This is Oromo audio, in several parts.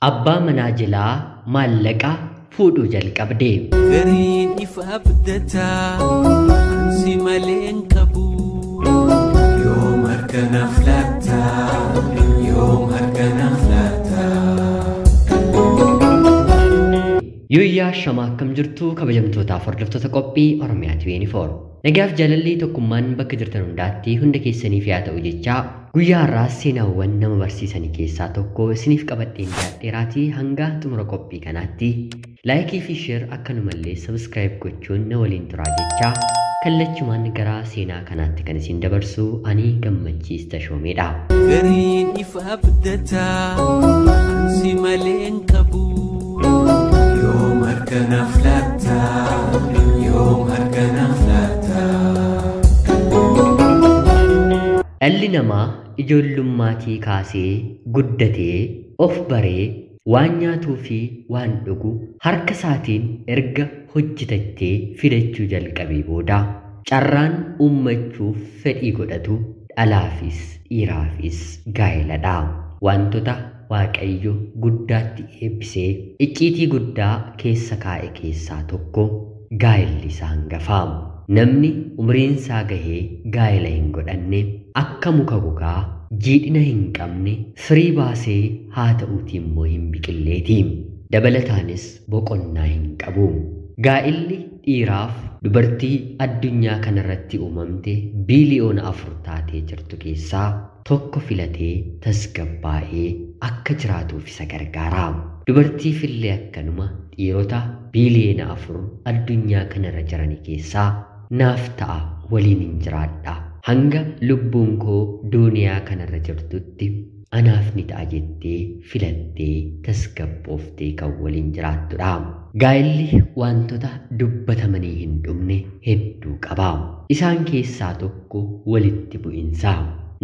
Abbaa manaa jalaa maallaqa fuudhuu jalqabde. Gariin ifa abdataa ansi malee hin qabu. Yoom harka naaf laata? Yoom harka naaf laata? Yooyyaa shama akkam jirtu kabajamtootaaf hordoftoota qophii Oromiyaa 24. Nagaaf jaalalli tokkummaan bakka jirtan hundaatti hunda keessaniif yaa ta'u jechaa guyyaa har'aas seenaawwan nama barsiisanii keessaa tokko isiniif qabadheen dhiyaadheeraatii hanga xumura qophii kanaatti laayikii fi sheer akkanumallee sabskiraayib gochuun na waliin turaa jechaa kallachumaan gara seenaa kanaatti kan isin dabarsu ani Gammachiis Tashoomeedha. Gariin ifa abdataa ansi malee hin qabu. Yoom harka naaf laata? Yoom harka naaf laata? Dhalli namaa ijoollummatii kaasee guddatee of baree waan nyaatuu fi waan dhugu harka isaatiin erga hojjetachee fidachuu jalqabee booda carraan uummachuuf fedhii godhatu dhalaafis dhiiraafis gaa'iladha. Wantoota Waaqayyo guddaatti eebbisee icciitii guddaa keessa kaa'e keessaa tokko gaa'illi isa hangafa. Namni umriin isaa gahee gaa'ila hin godhanne akka muka gogaa jiidhina hin qabne firii baasee haa ta'uutii immoo hin biqilleeti. Dabalataanis boqonnaa hin qabu. Gaa'illi dhiiraaf dubartii addunyaa kanarratti uumamte biiliyoona 4 taatee jirtu keessaa tokko filatee tasgabbaa'ee akka jiraatuuf isa gargaara. Dubartiifillee akkanuma dhiirota biiliyoona 4 addunyaa kanarra jiran keessaa naaf ta'a waliin hin jiraadha. Hanga lubbuun koo duuniyaa kanarra jirtutti anaaf ni ta'a jettee filattee tasgabbooftee kan waliin jiraattudha. Gaa'illi wantoota dubbatamanii hin dhumne hedduu qaba. Isaan keessaa tokko walitti bu'insa.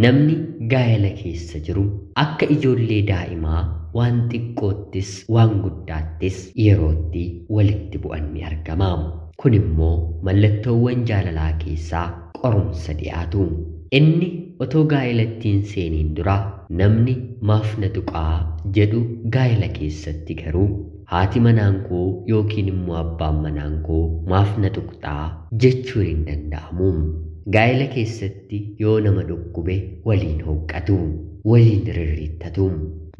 Namni gaa'ela keessa jiru akka ijoollee daa'imaa waan xiqqoottis waan guddaattis yerootti walitti bu'an ni argama. Kun immoo mallattoowwan jaalalaa keessaa qorumsa dhiyaatu. Inni otoo gaa'elatti hin seeniin dura namni maaf na tuqaa jedhu gaa'ela keessatti garuu haati manaan koo yookiin immoo abbaan manaan koo maaf na tuqxaa jechuun hin danda'amu. Gaa'ela keessatti yoo nama dhukkube waliin hooqqatu, waliin rirriittatu.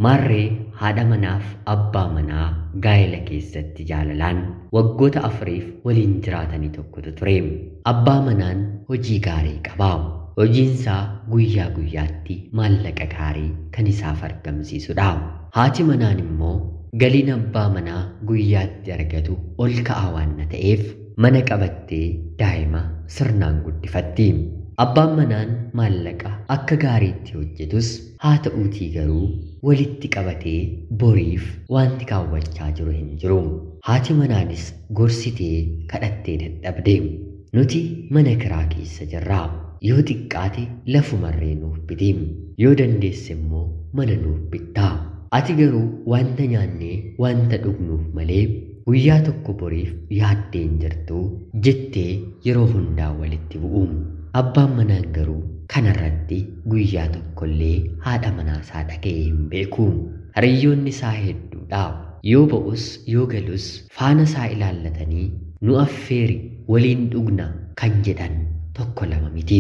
Maarree haadha manaaf abbaa manaa gaa'ela keessatti jaalalaan waggoota 4 waliin jiraatanii tokkotu ture. Abbaa manaan hojii gaarii qaba. Hojiinsaa guyyaa guyyaatti maallaqa gaarii kan isaaf argamsiisudha. Haati manaan immoo galiin abbaa manaa guyyaatti argatu ol ka'aa waan ta'eef mana qabattee daa'ima sirnaan guddifatti. Abbaan manaan maallaqa akka gaariitti hojjetus haa ta'uutii garuu walitti qabatee boriif wanti kaawwachaa jiru hin jiru. Haati manaanis gorsitee kadhattee dadhabde. Nuti mana kiraa keessa jirra. Yoo xiqqaate lafumarree nuuf biti. Yoo dandeesse immoo mana nuuf bittaa. Ati garuu wanta nyaannee wanta dhugnuuf malee guyyaa tokko boriif yaaddee hin jirtu jettee yeroo hundaa walitti bu'u. Abbaan manaan garuu kanarratti guyyaa tokkollee haadha manaa isaa dhaga'ee hin beeku. Hiriyyoonni isaa hedduudha. Yoo ba'us yoo galus faana isaa ilaallatanii nu affeeri waliin dhugna kan jedhan tokko lama miti.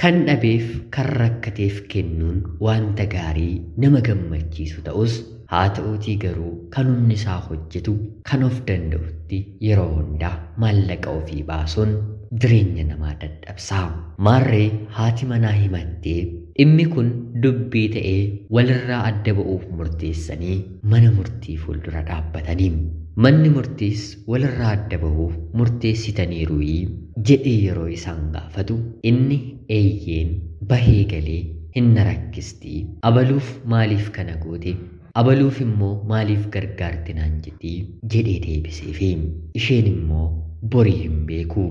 Kan dhabeef kan rakkateef kennuun wanta gaarii nama gammachiisu ta'us haa ta'uutii garuu kan humni isaa hojjetu kan of danda'utti yeroo hundaa maallaqa ofii baasuun jireenya namaa dadhabsa. Maarree haati manaa himattee dhimmi kun dubbii ta'ee walirraa adda ba'uuf murteessanii mana murtii fuuldura dhaabbatanii. Manni murtiis walirraa adda ba'uuf murteessitaniiruuyii jedhee yeroo isaan gaafatu inni eeyyeen bahee galee hin na rakkistii abaluuf maaliif kana goote abaluuf immoo maaliif gargaarti naan jettii jedhee deebiseefi. Isheen immoo borii hin beeku.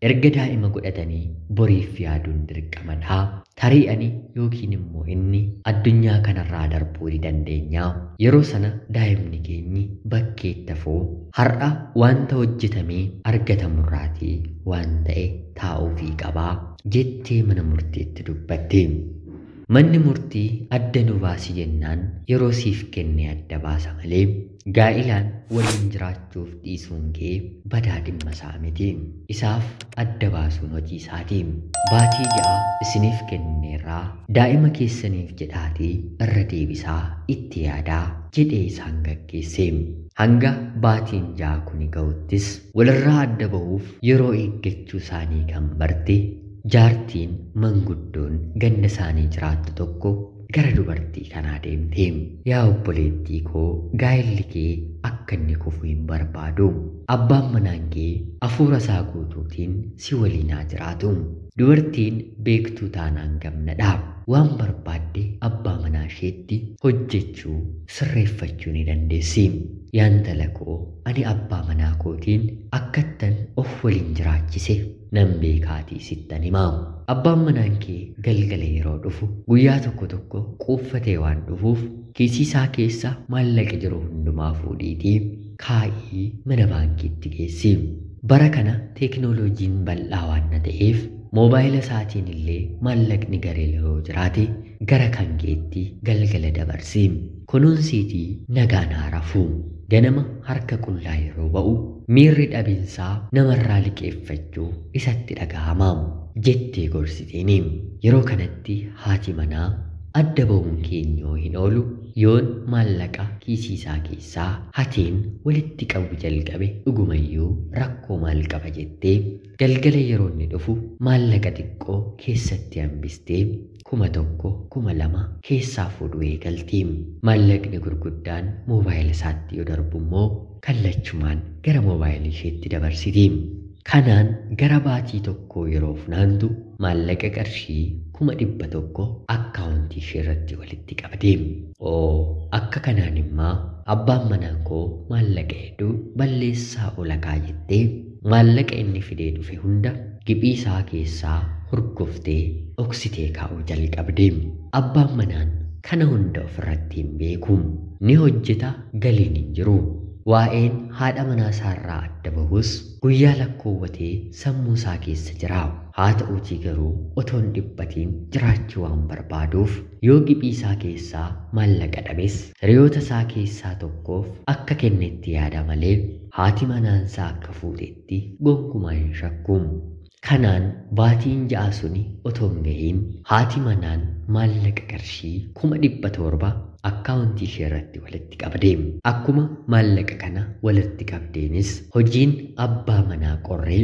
Erga daa'ima godhatanii boriif yaaduun dirqamadha. Tarii ani yookiin immoo inni addunyaa kanarraa darbuu ni dandeenya. Yeroo sana daa'imni keenyi bakkeetti hafuu har'a wanta hojjetamee argatamurraatii waan ta'e taa'uufii qabaa jettee mana murtiitti dubbatte. Manni murtii adda nu baasi jennaan yeroo siif kenne adda baasa malee gaa'ilaan waliin jiraachuuf dhiisuun kee badaa dhimma isaa miti. Isaaf adda baasuun hojii isaati. Baatii 6 isiniif kenneerraa daa'ima keessaniif jedhaatii irra deebisaa itti yaadaa jedhee isaan gaggeesse. Hanga baatiin 6 kuni ga'uttis walirraa adda bahuuf yeroo eeggachuu isaanii kan barte jaartiin manguddoon ganda isaanii jiraattu tokko gara dubartii kanaa deemte. Yaa obboleettii koo, gaa'elli kee akka inni kufu hin barbaadu. Abbaan manaan kee hafuura isaa guutuutiin si waliin haa jiraatu. Dubartiin beektuu taanaan gamnadha. Waan barbaadde abbaa manaa isheetti hojjechuu sirreeffachuu ni dandeessi. Yaa intala koo, ani abbaa manaa kootiin akkattan of waliin jiraachise nan beekaatii sittan himaa. Abbaan manaan kee galgala yeroo dhufu guyyaa tokko tokko quuffatee waan dhufuuf kiisii isaa keessa maallaqa jiru hundumaa fuudhiitii kaa'ii mana baankiitti geessi. Bara kana teeknooloojiin bal'aa waan na ta'eef moobaayila isaatiin illee maallaqni garee yeroo jiraate gara kan keetti galgala dabarsi. Kunuunsiitii nagaan haa rafu. Ganama harka qullaa yeroo ba'u miirri dhabinsaa namarraa liqeeffachuu isatti dhaga'ama jettee gorsiteeni. Yeroo kanatti haati manaa adda ba'uun keenyoo hin oolu yoon maallaqa kiisii isaa keessaa hateen walitti qabu jalqabe dhugumayyuu rakkoo maal qaba jettee galgala yeroo inni dhufu maallaqa xiqqoo keessatti hambistee 1000 2000 keessaa fuudhuu eegalti. Maallaqni gurguddaan moobaayila isaatti yoo darbu immoo kallachumaan gara moobaayila isheetti dabarsiti. Kanaan gara baatii tokkoo yeroo funaantu maallaqa qarshii 100,000 akkaawuntii ishee irratti walitti qabde. Oo, akka kanaan immoo abbaan manaan koo maallaqa hedduu balleessaa oola kaa jettee maallaqa inni fidee dhufe hunda giphii isaa keessaa hurguftee dhoksitee kaa'uu jalqabde. Abbaan manaan kana hunda ofirratti hin beeku. Ni hojjeta, galiin hin jiru. Waa'een haadha manaa isaarraa adda bahus guyyaa lakkoowwatee sammuu isaa keessa jira. Haa ta'uutii garuu otoo hin dhiphatiin jiraachuu waan barbaaduuf yoo giphii isaa keessaa maallaqa dhabes hiriyoota isaa keessaa tokkoof akka kennetti yaada malee haati manaansaa akka fuutetti gonkumaa hin shakku. Kanaan baatiin 6 suni otoo hin gahiin haati manaan maallaqa qarshii 700,000 akkaawuntii ishee irratti walitti qabde. Akkuma maallaqa kana walitti qabdeenis hojiin abbaa manaa qorree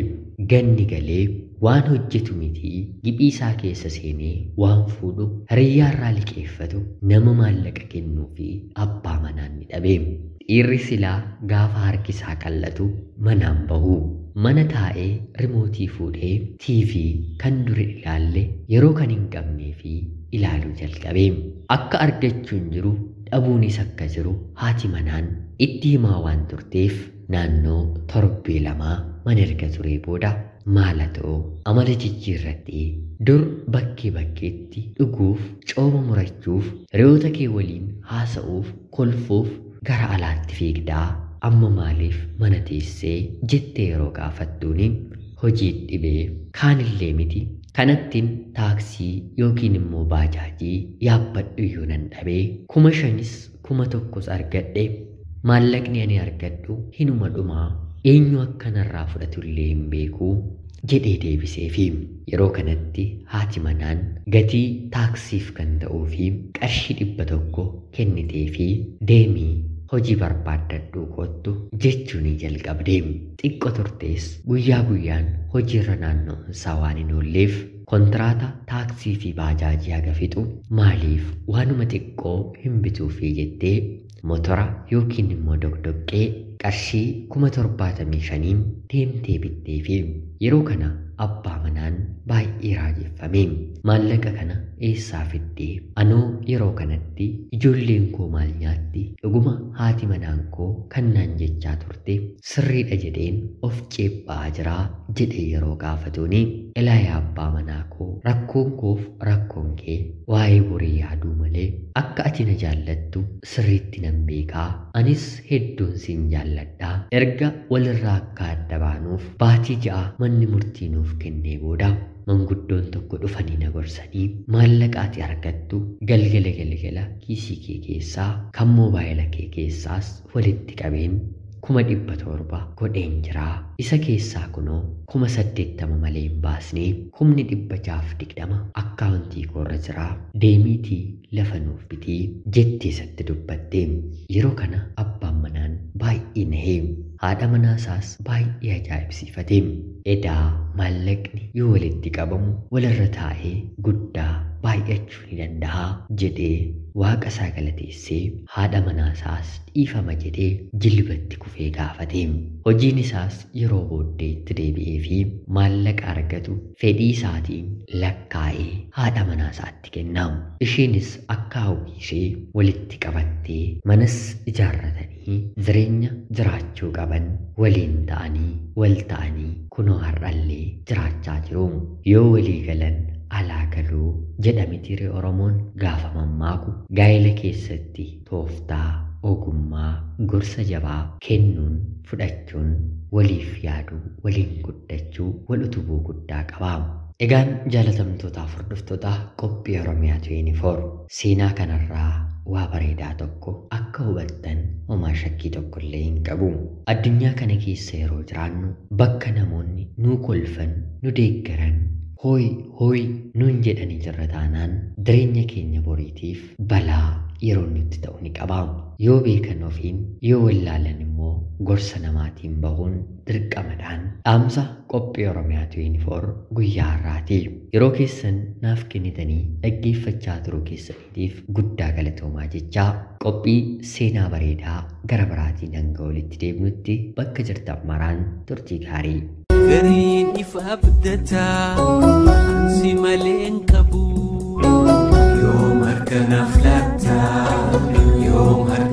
ganni galee waan hojjetu mitii giphii isaa keessa seenee waan fuudhu hiriyyaarraa liqeeffatu nama maallaqa kennuu fi abbaa manaan ni dhabe. Dhiirri silaa gaafa harki isaa qallatu manaan bahu. Mana taa'ee rimootii fuudhee TV kan duri ilaalle yeroo kan hin qabnee fi ilaaluu jalqabe. Akka argachuun jiru dhabuunis akka jiru haati manaan itti himaa waan turteef naannoo torbee 2 mana erga turee booda maala ta'u amala jijjiirrattee dur bakkee bakkeetti dhuguuf, cooma murachuuf, hiriyoota kee waliin haasa'uuf, kolfuuf gara alaatti fiigdaa amma maaliif mana teessee jettee yeroo gaafattuuni hojii dhibee kaanillee miti kanattiin taaksii yookiin immoo baajaajii yaabbadhu iyyuu nan dhabee 5,000 1,000 argadhe maallaqni ani argadhu hinuma dhumaa eenyu akkanarraa fudhatullee hin beeku jedhee deebiseefi. Yeroo kanatti haati manaan gatii taaksiif kan ta'uu fi qarshii 100 kenniteefi deemii hojii barbaaddadhuu kottu jechuun jalqabde. Xiqqoo turtees guyyaa guyyaan hojiirra naanna'uunsaa waan hin oolleef kontiraata taaksii fi baajaajii haga fixu maaliif waanuma xiqqoo hin bituufii jettee motora yookiin immoo doqdoqqee qarshii 75,000 deemtee bitteefi. Yeroo kana abbaa manaan baay'ee raajeffame. Maallaqa kana eessaa fiddee? Anoo yeroo kanatti ijoolleen koo maal nyaatti? Dhuguma haati manaan koo kan naan jechaa turte sirriidha jedheen of ceephaa jiraa jedhee yeroo gaafatuuni ilaa yaa abbaa manaa koo, rakkoon koof rakkoon kee waa'ee borii yaaduu malee akka ati na jaallattu sirriitti nan beekaa. Anis hedduun sin jaalladhaa. Erga walirraa akka adda baanuuf baatii 6 manni murtii nuuf kennee booda Manguddoon tokko dhufanii na gorsanii maallaqa ati argattu galgala galgala kiisii kee keessaa kan moobaayila kee keessaas walitti qabeen 700,000 godheen jiraa. Isa keessaa kunoo 80,000 malee hin baasnee 620,000 akkaawuntii koorra jiraa. Deemiitii lafa nuuf bitii jettee isatti dubbatte. Yeroo kana abbaan manaan baay'ee nahee haadha manaa isaas baay'ee ajaa'ibsiifate. Edaa maallaqni yoo walitti qabamu walirra taa'ee guddaa baay'achuu ni danda'a jedhee waaqa isaa galateessee haadha manaa isaas dhiifama jedhee jilbatti kufee gaafate. Hojiin isaas yeroo booddee itti deebi'ee fi maallaqa argatu fedhii isaatiin lakkaa'ee haadha manaa isaatti kenna. Isheenis akka hawwii ishee walitti qabattee manas ijaarratanii jireenya jiraachuu qaban waliin ta'anii wal ta'anii kunoo har'allee jiraachaa jiru. Yoo walii galan alaa galuu jedhame tiree Oromoon gaafa mammaaku gaa'ela keessatti tooftaa ogummaa gorsa jabaa kennuun fudhachuun waliif yaaduu waliin guddachuu wal utubuu guddaa qaba. Egaan jaalatamtootaaf hordoftoota qophii Oromiyaa 24 seenaa kanarraa waa bareedaa tokko akka hubattan homaa shakkii tokko illee hin qabu. Addunyaa kana keessa yeroo jiraannu bakka namoonni nu kolfan, nu deeggaran, hooyi hooyi nuun jedhanii jirra taanaan jireenya keenya boriitiif balaa yeroo nutti ta'u ni qaba. Yoo beekan ofiin yoo wallaalan immoo gorsa namaatiin bahuun dirqamadhaan dhaamsa qophii Oromiyaa 24 guyyaa har'aati. Yeroo keessan naaf kennitanii dhaggeeffachaa turuu keessaniitiif guddaa galatoomaa jechaa qophii seenaa bareedaa gara biraatiin hanga walitti deebinutti bakka jirtan maraan turtii gaarii. Gariin ifa abdataa ansi malee hin qabu. Yoom harka naaf laata? Yoom harka